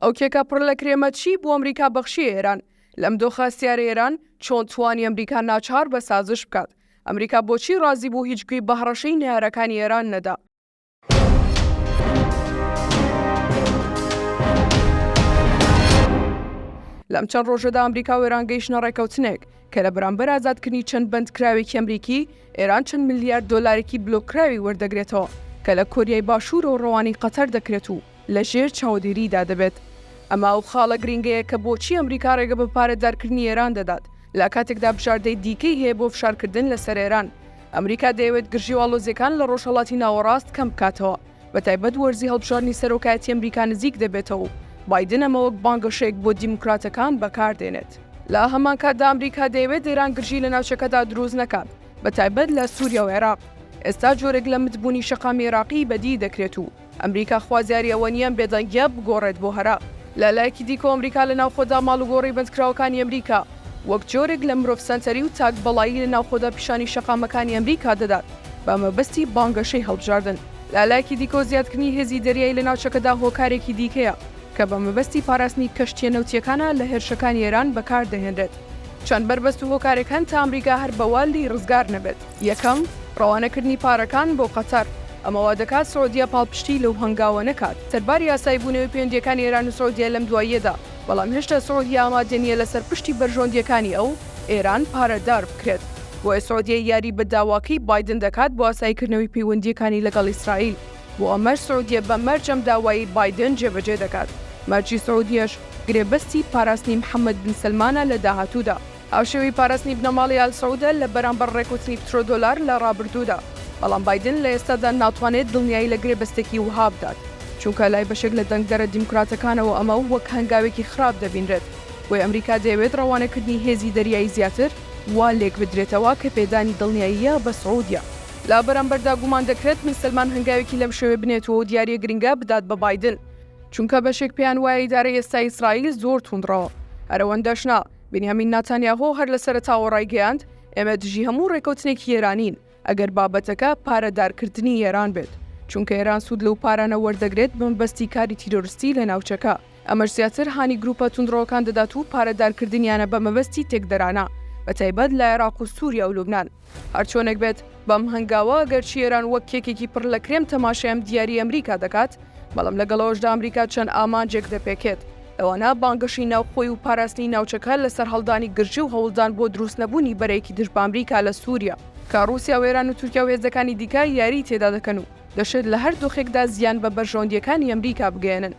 ئەو کێکە پڕ لە کرێمە چی بۆ ئەمریکا بەخشیە ئێران؟ لەم دۆخە هەستیارەی ئێران چۆن توانی ئەمریکا ناچار بە سازش بکات؟ ئەمریکا بۆچی ڕازی بوو هیچ گوێی بە هەڕەشەی نەیارەکانی ئێران نەدا؟ لەم چەند ڕۆژەدا ئەمریکا و ئێران گەیشتنە ڕێکەوتنێک کە لە بەرامبەر ئازادکردنی چەند بەندکراوێکی ئەمریکی، ئێران چەند ملیار دۆلارێکی بلۆککراوی وەردەگرێتەوە کە لە کۆریای باشوورەوە ڕەوانەی قەتەر دەکرێت و لە ژێر چاودێریدا دەبێت. ئەمە ئەو خاڵە گرینگەیە کە بۆچی ئەمریکا ڕێگە بە پارەدارکردنی ئێران دەدات، لە کاتێکدا بژاردەی دیکەی هەیە بۆ فشارکردن لەسەر ئێران. ئەمریکا دەیەوێت گرژی و ئاڵۆزییەکان لە ڕۆژهەڵاتی ناوەڕاست کەم بکاتەوە، بەتایبەت وەرزی هەڵبژاردنی سەرۆکایەتی ئەمریکا نزیک دەبێتەوە و بایدن ئەمە وەک بانگەشەیەک بۆ دیموکراتەکان بەکاردێنێت. لە هەمان کاتدا ئەمریکا دەیەوێت ئێران گرژی لە ناوچەکەدا دروست نەکات، بەتایبەت لە سووریا و عێراق. ئێستا جۆرێک لە متبوونی شەقامی عێراقی بەدی دەکرێت و ئەمریکا خوازیاری ئەوە نییە ئەم بێدەنگییە بگۆڕێت بۆ هەرا. لە لایەکی دیکەوە ئەمریکا لە ناوخۆدا ماڵوگۆڕی بەندکراوەکانی ئەمریکا وەک جۆرێک لە مرۆڤ سەنتەری و تاک بەڵایی لە ناوخۆدا پیشانی شەقامەکانی ئەمریکا دەدات بە مەبەستی بانگەشەی هەڵبژاردن. لە لایەکی دیکەوە زیادکردنی هێزی دەریایی لە ناوچەکەدا هۆکارێکی دیکەیە کە بە مەبەستی پاراستنی کەشتییە نەوتییەکانە لە هێرشەکانی ئێران بەکار دەهێنرێت. چەند بەربەست و هۆکارێک هەن تا ئەمریکا هەر بەوە لێی ڕزگار نەبێت. یەکەم، ڕەوانەکردنی پارەکان بۆ قەتەر، ئەمە وا دەکات سعودیە پاڵپشتی لەو هەنگاوە نەکات، سەرباری ئاساییبوونەوەی پەیوەندییەکانی ئێران و سعودیە لەم دواییەدا، بەڵام هێشتا سعودیە ئامادە نییە لەسەر پشتی بەرژەوەندییەکانی ئەو، ئێران، پارەدار بکرێت. بۆیە سعودیە یاری بە داواکەی بایدن دەکات بۆ ئاساییکردنەوەی پەیوەندییەکانی لەگەڵ ئیسرائیل، بۆ ئەمەش سعودیە بە مەرج ئەم داوایەی بایدن جێبەجێ دەکات، مەرجی سعودیەش گرێبەستی پاراستنی محەمەد بن سەلمانە لە داهاتوودا. هاوشێوەی پاراستنی بنەماڵەی ئال سعودە لە بەرامبەر ڕێککەوتنی پترۆدۆلار لە ڕابردوودا، بەڵام بایدن لە ئێستادا ناتوانێت دڵنیایی لە گرێبەستێکی وەها بدات، چونکە لای بەشێک لە دەنگدەرە دیموکراتەکانەوە ئەمە وەک هەنگاوێکی خراپ دەبینرێت، بۆیە ئەمریکا دەیەوێت ڕەوانەکردنی هێزی دەریایی زیاتر وا لێکبدرێتەوە کە پێدانی دڵنیاییە بە سعودیە. لە بەرامبەردا گومان دەکرێت بن سەلمان هەنگاوێکی لەم شێوەیە بنێت و ئەو دیارییە گرنگە بدات بە بایدن، چونکە بەشێک پێیان وایە ئیدارەی ئێستای ئیسرائیل زۆر توندڕەوە، هەر ئەوەندەش نا، بنیامین ناتانیاهۆ هەر لە سەرەتاوە ڕایگەیاند، ئێمە دژی هەموو ڕێکەوتنێکی ئێرانین، ئەگەر بابەتەکە پارەدارکردنی ئێران بێت، چونکە ئێران سوود لەو پارانە وەردەگرێت بە مەبەستی کاری تیرۆرستی لە ناوچەکە، ئەمەش زیاتر هانی گروپە توندڕەوەکان دەدات و پارەدارکردنیانە بە مەبەستی تێکدەرانە، بەتایبەت لە عێراق و سوریا و لوبنان. هەرچۆنێک بێت، بەم هەنگاوە ئەگەرچی ئێران وەک کێکێکی پڕ لە کرێم تەماشای ئەم دیارییەی ئەمریکا دەکات، بەڵام لەگەڵ ئەوەشدا ئەمریکا چەند ئامانجێک دەپێکێت، لەوانە بانگەشەی ناوخۆی و پاراستنی ناوچەکە لە سەرهەڵدانی گرژی و هەوڵدان بۆ دروستنەبوونی بەرەیەکی دژ بە ئەمریکا لە سووریا، کە ڕووسیا و ئێران و تورکیا و هێزەکانی دیکە یاریی تێدا دەکەن و دەشێت لە هەر دۆخێکدا زیان بە بەرژەوەندییەکانی ئەمریکا بگەیەنن.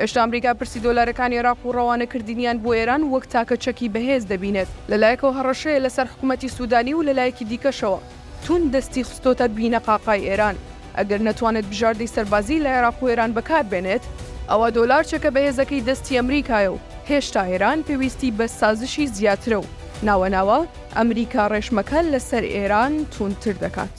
هێشتا ئەمریکا پرسی دۆلارەکانی عێراق و ڕەوانەکردنیان بۆ ئێران وەک تاکە چەکی بەهێز دەبینێت، لە لایەکەوە هەڕەشەیە لەسەر حکومەتی سودانی و لە لایەکی دیکەشەوە توند دەستی خستۆتە بینەقاقای ئێران، ئەگەر نەتوانێت بژاردەی سەربازی لە عێراق و ئێران بەکار بێنێت، ئەوا دۆلار چەکە بەهێزەکەی دەستی ئەمریکایە و هێشتا ئێران پێویستی بە سازشی زیاترە و ناوە ناوە ئەمریکا ڕێشمەکە لەسەر ئێران توندتر دەکات.